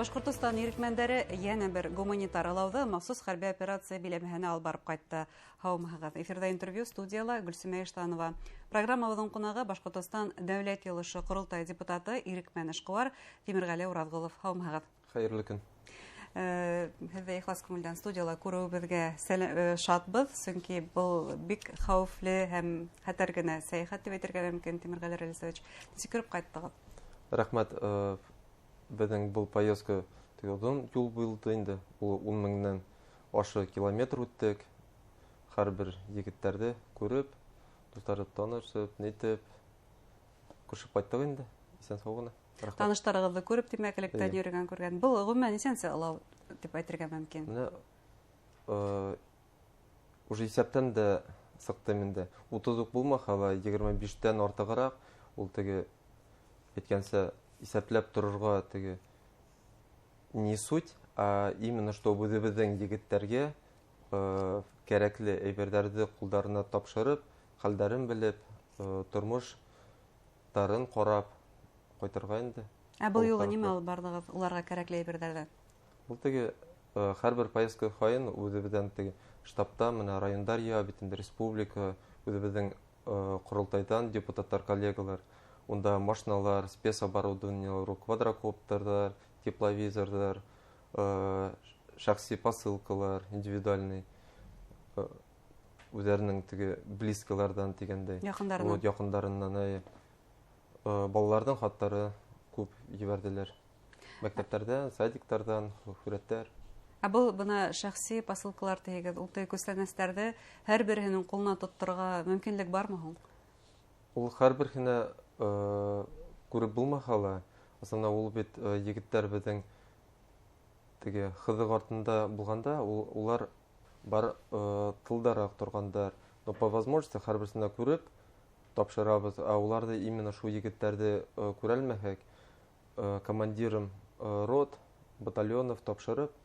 Башҡортостан ирекмәндәре йәнә бер гуманитар ылауҙы махсус хәрби операция биләмәһенә алып барып ҡайтты. Һаумыһығыҙ! Эфирҙа интервью, студияла Гөлсөмә Иштанова. Программабыҙҙың ҡунағы — Башҡортостан Дәүләт Йыйылышы — Ҡоролтай депутаты, ирекмән эшҡыуар Тимерғәле Ураҙғолов. Һаумыһығыҙ! Хәйерле көн! Һеҙҙе ихлас күңелдән студияла күреүебеҙгә шатбыҙ, сөнки был бик хәүефле һәм хәтәр генә сәйәхәт тип әйтергә мөмкин, Тимерғәле Рәлисович. Нисек күреп ҡайттығыҙ? Рәхмәт. Беҙҙең был поездка теге оҙон юл булды инде. Ул 10 меңдән ашы километр үттек. Һәр бер егеттәрҙе күреп, дуҫтарҙы танышып, нитеп, күрешеп ҡайттыҡ инде. Иҫән һау ғына. Рәхмәт. Таныштарығыҙҙы күреп, тимәк, электән йөрөгән, күргән. Был ғөмүмән нисәнсе ылау тип әйтергә мөмкин? Менә уже иҫәптән дә сыҡтым инде. 30 уҡ булмаһа ла, 25-тән артығыраҡ. Ул теге әйткәнсә, иҫәпләп торорға теге не суть, а именно что үҙебеҙҙең егеттәргә кәрәкле әйберҙәрҙе ҡулдарына тапшырып, хәлдәрен белеп, тормоштарын ҡарап ҡайтырға инде. Ә был юлы Ул нимә тарафта. алып барҙығыҙ уларға кәрәкле әйберҙәрҙе? Ул теге һәр бер поездка һайын үҙебеҙҙән теге штабта менә райондар йыя бит инде, республика, үҙебеҙҙең ҡоролтайҙан депутаттар, коллегалар. Унда машиналар, спецоборудованиелар, квадрокоптерҙар, тепловизорҙар, шәхси посылкалар, индивидуальный, үҙҙәренең теге близкиларҙан тигәндәй. Яҡындарынан. Вот, яҡындарынан, әйе. Балаларҙың хаттары күп ебәрҙеләр. Мәктәптәрҙән, садиктарҙан һүрәттәр. Ә был бына шәхси посылкалар тиһегеҙ, ул теге күстәнәстәрҙе һәр береһенең ҡулына тотторорға мөмкинлек бармы һуң? Ул һәр береһенә күреп булмаһа ла, асылында ул бит егеттәр беҙҙең теге һыҙыҡ артында булғанда, улар бар тылдараҡ торғандар. Но по возможности һәр береһенә күреп тапшырабыҙ. Ә уларҙы именно шул егеттәрҙе күрәлмәһәк, командирым рот, батальонов тапшырып,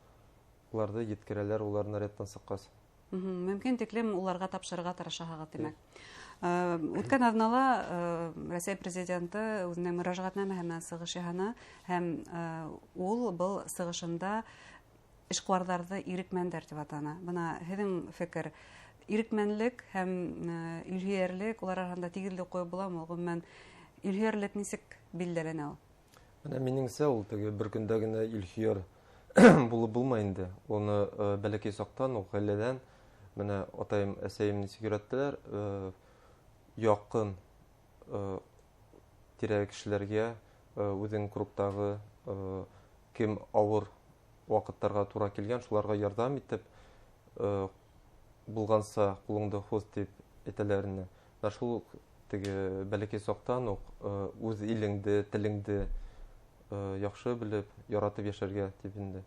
уларҙы еткерәләр улар нарядтан сыҡҡас. Мөмкин тиклем уларға тапшырырға тырышаһығыҙ, тимәк. Үткән аҙнала Рәсәй президенты үҙенең мөрәжәғәтнамәһе менән сығыш яһаны һәм ул был сығышында эшҡыуарҙарҙы ирекмәндәр тип атаны. Бына һеҙҙең фекер, ирекмәнлек һәм илһөйәрлек, улар араһында тигеҙлек ҡуйып буламы? Ғөмүмән, илһөйәрлек нисек билдәләнә ул? Менә минеңсә, ул теге бер көндә генә илһөйәр булып булмай инде. Уны бәләкәй саҡтан уҡ ғаиләлән, менә атайым, әсәйем нисек өйрәттеләр, яҡын тирә кешеләргә, үҙең кругтағы, кем ауыр ваҡыттарға тура килгән, шуларға ярҙам итеп, булғанса ҡулыңды һуҙ тип әйтәләр ине. Менә шул уҡ теге бәләкәй саҡтан уҡ үҙ илеңде, телеңде яҡшы белеп, яратып йәшәргә тип инде.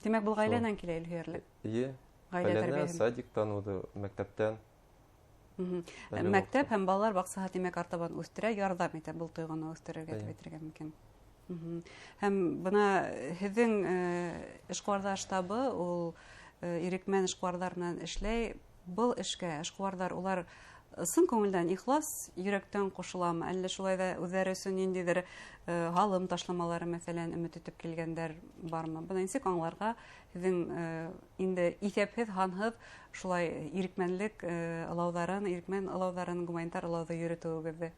Тимәк, был Шул. ғаиләнән килә илһөйәрлек? Эйе. Ғаилә Ғаиләнән, тәрбиәһе. садиктан, үҙе мәктәптән. Әле Мәктәп ваҡытта. һәм балалар баҡсаһы, тимәк, артабан үҫтерә, ярҙам итә был тойғоно үҫтерергә тип әйтергә мөмкин. Һәм бына һеҙҙең эшҡыуарҙар штабы, ул ирекмән эшҡыуарҙар менән эшләй. Был эшкә эшҡыуарҙар улар ысын күңелдән, ихлас йөрәктән ҡушыламы? Әллә шулай ҙа үҙҙәре өсөн ниндәйҙер һалым ташламалары, мәҫәлән, өмөт итеп килгәндәр бармы? Бына нисек аңларға һеҙҙең инде иҫәпһеҙ, һанһыҙ шулай ирекмәнлек ылауҙарын, ирекмән ылауҙарын, гуманитар ылауҙы йөрөтөүегеҙҙе?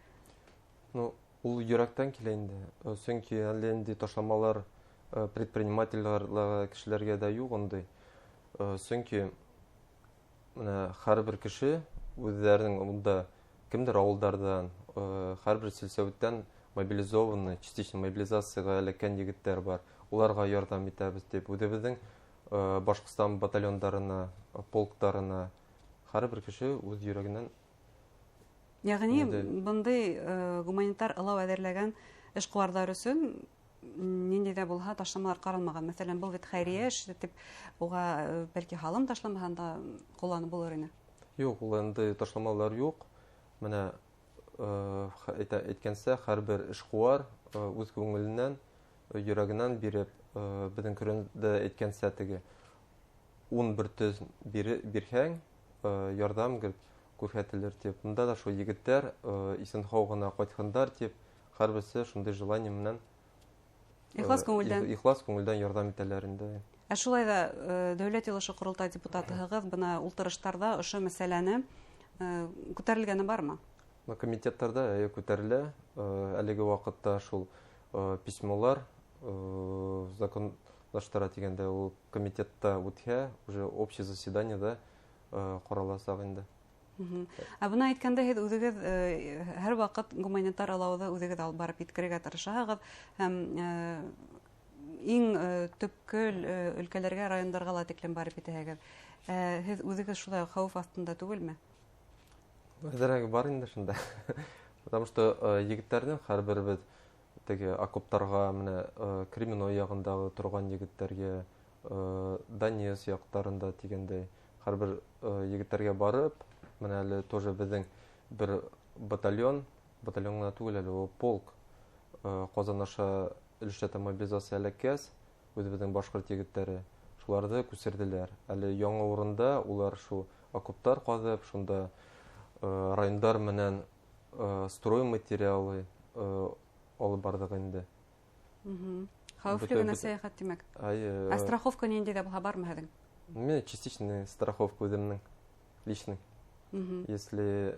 Ну, ул йөрәктән килә инде. Сөнки әллә ниндәй ташламалар предпринимательләргә, кешеләргә дә юҡ ундай. Сөнки менә һәр бер кеше үҙҙәренең унда кемдер ауылдарҙан, һәр бер сельсоветтән мобилизованный, частично мобилизацияға эләккән егеттәр бар. Уларға ярҙам итәбеҙ тип үҙебеҙҙең Башҡортостан батальондарына, полктарына һәр бер кеше үҙ йөрәгенән. Йәғни Инде бындай гуманитар ылау әҙерләгән эшҡыуарҙар өсөн ниндәй ҙә булһа ташламалар ҡаралмаған. Мәҫәлән, был бит хәйриә эше тип уға бәлки һалым ташламаһын да ҡулланып булыр ине. Юҡ, ул инде ташламалар юҡ. Менә әйткәнсә, һәр бер эшҡыуар үҙ күңеленән, йөрәгенән биреп, беҙҙең Ҡөрьәндә әйткәнсә, теге 10 бер төҫ бирһәң, ярҙам гел күрһәтелер тип. Бында да шул егеттәр иҫән һау ғына ҡайтһындар тип, һәр береһе шундай желание менән. Ихлас күңелдән. Ихлас күңелдән ярҙам итәләр инде. Ә шулай да Дәүләт Йыйылышы Ҡоролтай депутатыһығыҙ, бына ултырыштарҙа ошо мәсьәләне күтәрелгәне бармы? Комитеттарҙа күтәрелә. Әлеге ваҡытта шул письмолар законлаштыра тигәндә, ул комитетта үтһә, уже общее заседаниеда ҡараласаҡ инде. Ә бына әйткәндә, һеҙ үҙегеҙ һәр ваҡыт гуманитар ылауҙы үҙегеҙ алып барып еткерергә тырышаһығыҙ һәм иң төпкөл өлкәләргә, райондарға ла тиклем барып етәһегеҙ. Һеҙ үҙегеҙ шулай хәүеф аҫтында түгелме? Әҙерәге бар инде шунда. Потому что егеттәрҙең һәр беребеҙ теге окоптарға, менә Кременной яғындағы торған егеттәргә, Донец яҡтарында тигәндәй, һәр бер егеттәргә барып, менә әле тоже беҙҙең бер батальон, батальон ғына түгел әле, ул полк, Ҡазан аша өлөшләтә мобилизация эләккәс, үҙебеҙҙең башҡорт егеттәре шуларҙы күсерҙеләр. Әле яңы урында улар шул окоптар ҡаҙып, шунда райондар менән стройматериалы алып барҙыҡ инде. Хәүефле генә сәйәхәт, тимәк. Ә страховка ниндәй ҙә булһа бармы һеҙҙең? Мин частичный страховка үҙемдең, личный. Если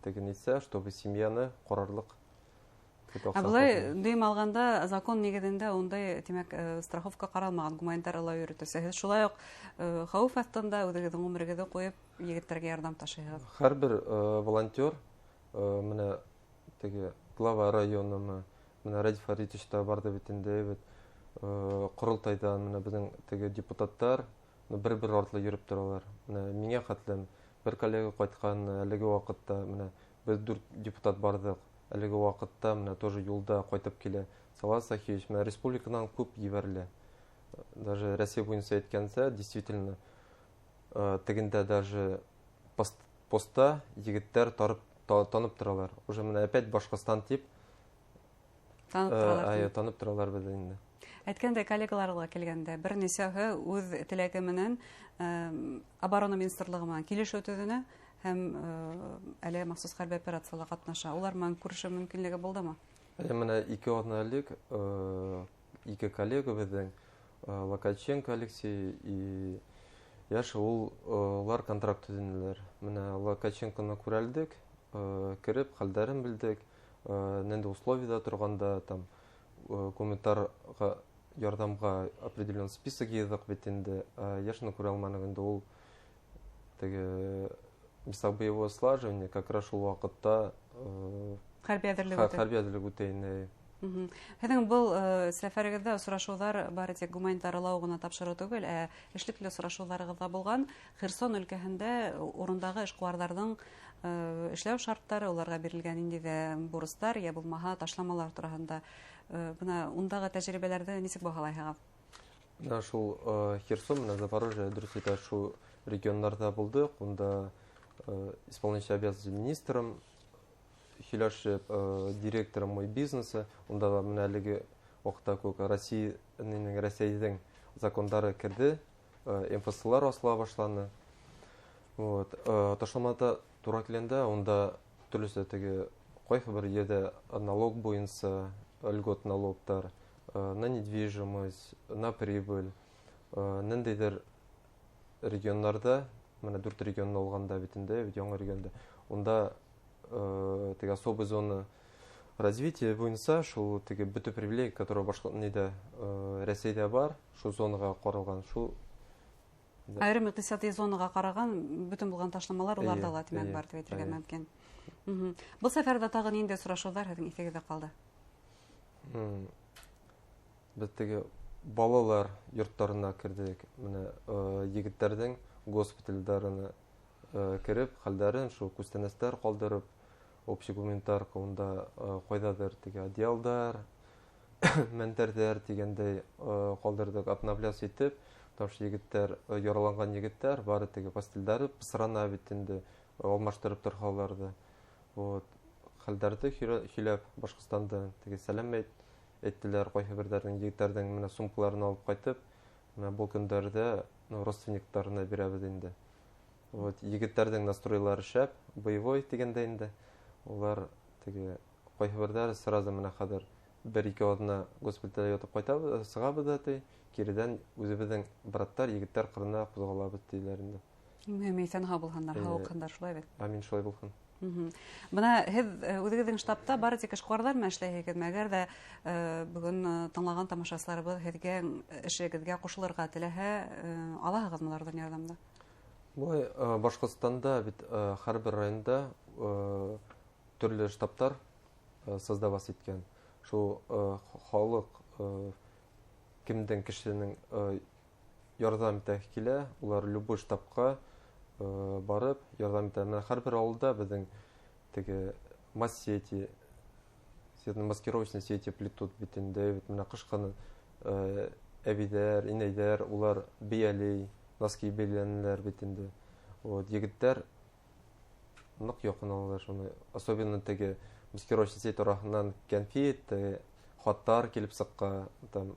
теге нитсә, чтобы семьяны ҡарарлыҡ. Ә былай дөйөм алғанда, закон нигеҙендә ундай, тимәк, страховка ҡаралмаған гуманитар ылау йөрөтөүсе. Һеҙ шулай уҡ хәүеф аҫтында үҙегеҙҙең ғүмерегеҙҙе ҡуйып, егеттәргә ярҙам ташыйһығыҙ. Һәр бер волонтер, менә теге глава районымы, менә Радий Фаритович та барҙы бит инде, бит ҡоролтайҙан менә беҙҙең теге депутаттар бер-бер артлы йөрөп торалар. Менә миңә хәтлем бер коллега ҡайтҡан әлеге ваҡытта, менә беҙ дүрт депутат барҙыҡ. Әлеге ваҡытта менә тоже юлда ҡайтып килә. Салават Сахиевич, менә республиканан күп ебәрелә. Даже Россия буйынса әйткәнсә, действительно, тегендә даже постта егеттәр танып торалар. Уже менә опять Башҡортостан тип танып торалар. Әйе, танып торалар беҙҙе инде. Әйткәндәй, коллегаларға килгәндә, бер нисәһе үҙ теләге менән оборона министрлығы менән килешеү төҙөнө һәм әле махсус хәрби операцияла ҡатнаша. Улар менән күрешеү мөмкинлеге булдымы? Әле менә 2 аҙна элек 2 коллега беҙҙең, Локаченко Алексей и Яша, улар контракт төҙөнөләр. Менә Локаченконы күрәлдек, кереп хәлдәрен белдек, ниндәй условиядә торғанда, там гуманитарға ярҙамға определен список йыйҙыҡ бит инде. Яшаны күрә алманыҡ инде, ул теге места боевого слаживания как раз шул ваҡытта хәрби әҙерлек үтә. Хәрби әҙерлек үтә ине. Һеҙҙең был сәфәрегеҙҙә осрашыуҙар бары тик гуманитар ылау ғына тапшырыу түгел, ә эшлекле осрашыуҙарығыҙ ҙа булған. Херсон өлкәһендә урындағы эшҡыуарҙарҙың эшләү шарттары, уларға бирелгән ниндәй ҙә бурыстар, йә булмаһа ташламалар тураһында. Бына ундағы тәжрибәләрҙе нисек баһалайһығыҙ? Менә шул Херсон, менә Запорожье, дөрөҫ әйтә, шул региондарҙа булдыҡ. Унда исполняющий обязанности министром һөйләшеп, директором мой бизнеса, унда ла менә әлеге ваҡытта күк Россия, Рәсәйҙең закондары керҙе, МФСлар асыла башланы. Вот. Ташламата тура килгәндә, унда төрлөсә теге ҡайһы бер ерҙә налог буйынса льгот налогтар, на недвижимость, на прибыль, ниндәйҙер регионнарҙа, менә дүрт регионны алғанда бит инде, бит яңы регионда, унда теге особый зона развития буйынса шул теге бөтә привилегия, который башка нидә, Рәсәйҙә бар, шул зонаға ҡаралған, шул айырым иҡтисади зонаға ҡараған бөтөн булған ташламалар уларҙа ла, тимәк, бар тип әйтергә мөмкин. Был сәфәрҙә тағы ниндәй осрашыуҙар һеҙҙең иҫегеҙҙә ҡалды? Беҙ теге балалар йорттарына керҙек, менә егеттәрҙең госпитальдарына кереп, хәлдәрен шул күстәнәстәр ҡалдырып, общий гуманитарка унда ҡайҙалыр теге одеялдар, мендәрҙәр тигәндәй ҡалдырҙыҡ, обновляться итеп, потому что егеттәр, яраланған егеттәр бары теге постельдәре пысрана бит инде, алмаштырып торһалар ҙа. Вот. Хәлдәрҙе һөйләп, Башҡортостанда теге сәләм әйттеләр, ҡайһы берҙәрҙең егеттәрҙең менә сумкаларын алып ҡайтып, менә был көндәрҙә, ну, родственниктарына бирәбеҙ инде. Вот, егеттәрҙең настройлары шәп, боевой тигәндә инде. Улар теге ҡайһы берҙәре сразу менә хәҙер Бер-ике аҙна госпитальдә ятып ҡайтабыҙ, сығабыҙ ҙа ти, киредән үҙебеҙҙең браттар, егеттәр ҡырына ҡуҙғалабыҙ тиләр инде. Мөһиме иҫән һау булһындар, һауыҡһындар, шулай бит? Амин, шулай булһын. Бына һеҙ үҙегеҙҙең штабта бары тик эшҡыуарҙар менән эшләйһегеҙме? Әгәр ҙә бөгөн тыңлаған тамашасыларыбыҙ һеҙгә эшегеҙгә ҡушылырға теләһә, алаһығыҙмы уларҙан ярҙамды? Былай, Башҡортостанда бит һәр бер районда төрлө штабтар создаваться иткән. Шул халыҡ кемдең кешенең ярҙам итәһе килә, улар любой штабҡа барып ярҙам итә. Менә һәр бер ауылда беҙҙең теге масс-сети, маскировочные сети плетут бит инде, бит менә ҡышҡыны әбейҙәр, инәйҙәр, улар бейәлей, носки бәйләнеләр бит инде. Вот, егеттәр ныҡ яҡын алалар шуны. Особенно теге маскировочный сеть тураһынан кәнфит, теге хаттар килеп сыҡҡа, там,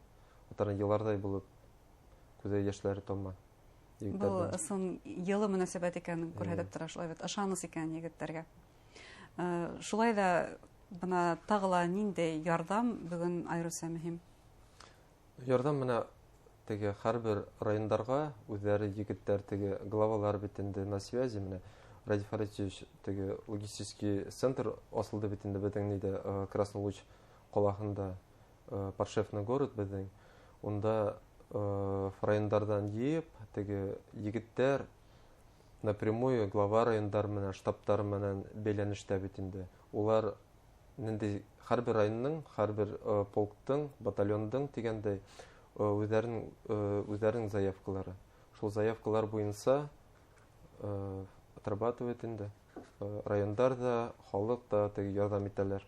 уларҙың йыларҙай булып күҙе йәшләре тома. Был Егеттәрҙең. ысын йылы мөнәсәбәт икәнен күрһәтеп тора, шулай бит, ышаныс икән егеттәргә. Шулай ҙа бына тағы ла ниндәй ярҙам бөгөн айырыуса мөһим? Ярҙам менә теге һәр бер райондарға үҙҙәре егеттәр теге главалар бит инде на связи, менә Радий Фаритович теге логистический центр асылды бит инде беҙҙең ниҙә Красный Луч ҡалаһында, подшефный город беҙҙең. Унда райондарҙан йыйып, теге егеттәр напрямую глава райондар менән, штабтар менән бәйләнештә бит инде. Улар ниндәй һәр бер районның, һәр бер полктың, батальондың тигәндәй үҙҙәренең заявкалары. Шул заявкалар буйынса отрабатывает инде. Райондар да, халыҡ та теге ярҙам итәләр.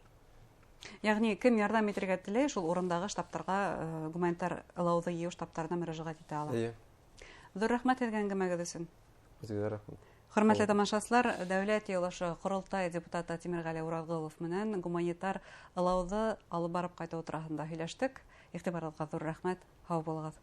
Ягъни кем ярҙам итергә теләй, шул урындағы штабтарға гуманитар ылауҙы йыйыу штабтарына мөрәжәғәт итә ала. Эйе. Ҙур рәхмәт һеҙгә әңгәмәгеҙ өсөн. Һеҙгә рәхмәт. Хөрмәтле тамашасылар, Дәүләт Йыйылышы Ҡоролтай депутаты Тимерғәле Ураҙғолов менән гуманитар ылауҙы алып барып ҡайтыу тураһында һөйләштек. Иғтибарығыҙға ҙур рәхмәт. Һау булығыҙ.